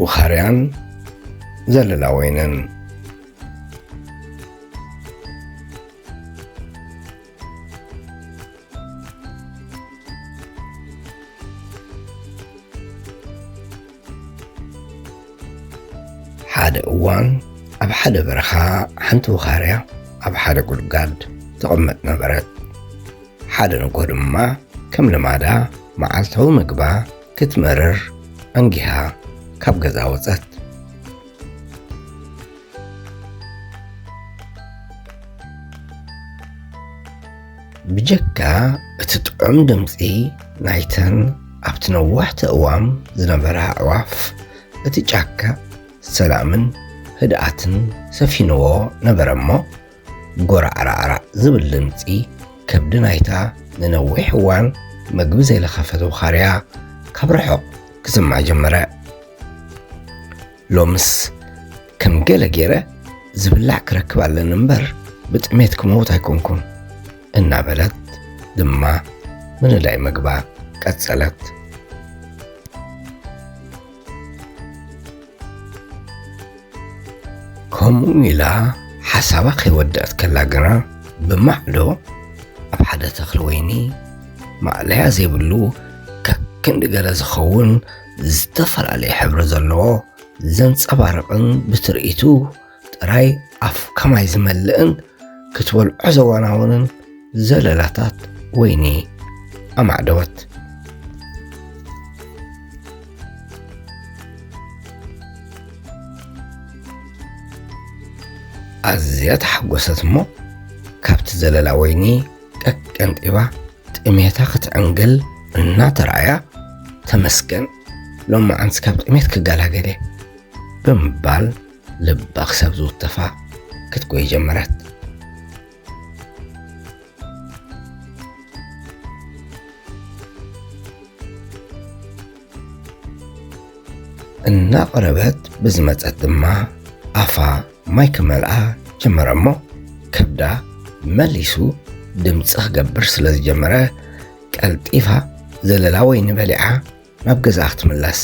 ውኻርያን ዘለላ ወይንን። ሓደ እዋን ኣብ ሓደ በረኻ ሓንቲ ውኻርያ ኣብ ሓደ ጉድጋድ ትቕመጥ ነበረት። ሓደ ንግሆ ድማ ከም ልማዳ መዓልታዊ ምግባ ክትመርር ኣንጊሃ ካብ ገዛ ወጸት። ብጀካ እቲ ጥዑም ድምጺ ናይተን ኣብቲ ነዋሕቲ እዋም ዝነበራ ኣዕዋፍ፣ እቲ ጫካ ሰላምን ህድኣትን ሰፊንዎ ነበረ እሞ፣ ጎራዕራዕራዕ ዝብል ድምጺ ከብዲ ናይታ ንነዊሕ እዋን መግቢ ዘይለኸፈት ውኻርያ ካብ ርሑቕ ክስማዕ ጀመረ። ሎምስ ከም ገለ ገይረ ዝብላዕ ክረክብ ኣለኒ እምበር፣ ብጥሜት ክመውት ኣይኮንኩን፣ እናበለት ድማ ምንዳይ ምግባ ቀጸለት። ከምኡ ኢላ ሓሳባ ከይወደአት ከላ ግና፣ ብማዕዶ ኣብ ሓደ ተኽሊ ወይኒ ማእለያ ዘይብሉ፣ ከክንዲ ገለ ዝኸውን ዝተፈላለየ ሕብሪ ዘለዎ፣ ዘንጸባርቕን ብትርኢቱ ጥራይ ኣፍ ከማይ ዝመልእን ክትበልዖ ዘወናውንን ዘለላታት ወይኒ ኣማዕደወት። ኣዝያ ተሓጎሰት እሞ፣ ካብቲ ዘለላ ወይኒ ቀቀንጢባ ጥሜታ ክትዕንግል እናተራእያ፣ "ተመስገን፣ ሎማዓንስ ካብ ጥሜት ክገላገል እየ" ብምባል፣ ልባ ክሳብ ዝውተፋ ክትጎይ ጀመረት። እናቐረበት ብዝመጸት ድማ ኣፋ ማይ ክመልኣ ጀመረ እሞ፣ ከብዳ መሊሱ ድምጺ ክገብር ስለ ዝጀመረ፣ ቀልጢፋ ዘለላ ወይኒ በሊዓ ናብ ገዛኣ ክትምለስ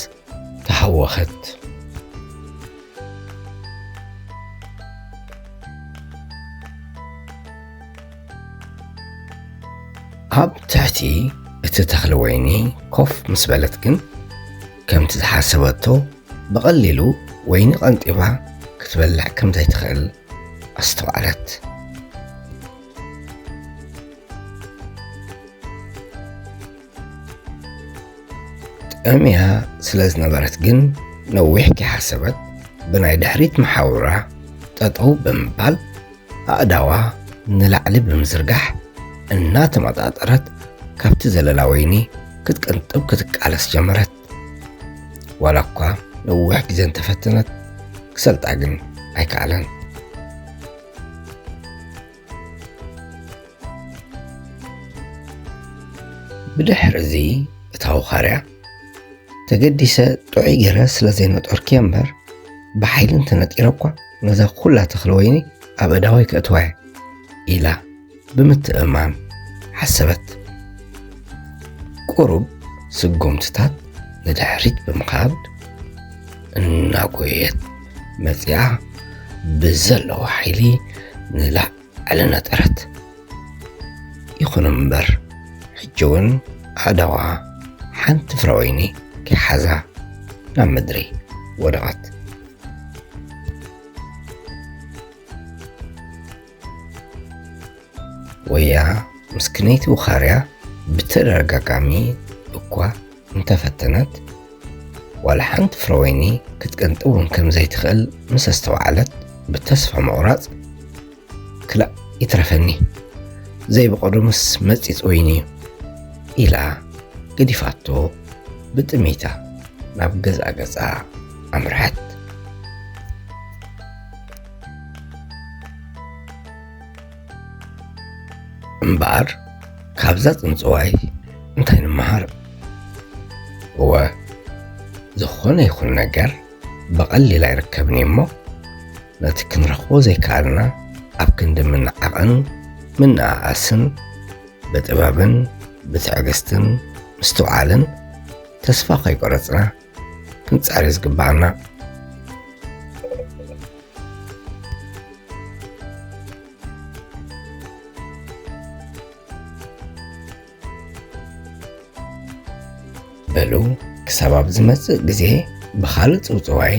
ተሃወኸት። ኣብ ትሕቲ እቲ ተኽሊ ወይኒ ኮፍ ምስ በለት ግን፣ ከምቲ ዝሓሰበቶ ብቐሊሉ ወይኒ ቀንጢባ ክትበልዕ ከም ዘይትኽእል ኣስተውዓለት። ጠምያ ስለ ዝነበረት ግን፣ ነዊሕ ከይሓሰበት ብናይ ድሕሪት መሓውራ ጠጠው ብምባል፣ ኣእዳዋ ንላዕሊ ብምዝርጋሕ እናተመጣጠረት ካብቲ ዘለላ ወይኒ ክትቅንጥብ ክትቃለስ ጀመረት። ዋላ እኳ ነዊሕ ግዜ እንተፈተነት፣ ክሰልጣ ግን ኣይከኣለን። ብድሕሪ እዚ እታ ውኻርያ፣ "ተገዲሰ ጥዑይ ገይረ ስለ ዘይነጠርኩ እየ እምበር፣ ብሓይሊ እንተነጢረ እኳ ነዛ ኩላ ተኽሊ ወይኒ ኣብ ኣእዳወይ ከእትዋ እየ" ኢላ ብምትእምማን ሓሰበት። ቁሩብ ስጉምትታት ንድሕሪት ብምኻድ እናጎየት መጺኣ፣ ብዘለዋ ሓይሊ ንላዕሊ ነጠረት። ይኹን እምበር፣ ሕጂ እውን ኣእዳዋ ሓንቲ ፍረ ወይኒ ከይሓዛ ናብ ምድሪ ወደቐት። ወያ ምስክነይቲ ውኻርያ ብተደጋጋሚ እኳ እንተፈተነት፣ ዋላ ሓንቲ ፍረ ወይኒ ክትቅንጥብ እውን ከም ዘይትኽእል ምስ ኣስተውዓለት፣ ብተስፋ ምቑራጽ፣ "ክላእ ይትረፈኒ፣ ዘይብቐዶ ምስ መጺጽ ወይኒ እዩ" ኢላ ገዲፋቶ ብጥሜታ ናብ ገዛ ገጻ ኣምርሐት። እምበኣር፣ ካብዛ ጽንጽዋይ እንታይ ንምሃር? እወ፣ ዝኾነ ይኹን ነገር ብቐሊል ኣይርከብን እዩ እሞ፣ ነቲ ክንረኽቦ ዘይከኣልና ኣብ ክንዲ ምንዓቕን ምንኣኣስን፣ ብጥበብን ብትዕግስትን ምስትውዓልን ተስፋ ከይቆረጽና፣ ምጻር እዩ ዝግባኣና። በሉ፣ ክሳብ ኣብ ዝመጽእ ግዜ ብኻልእ ጽውጽዋይ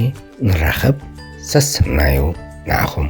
ንራኸብ። ሰሰናዩ ንዓኹም።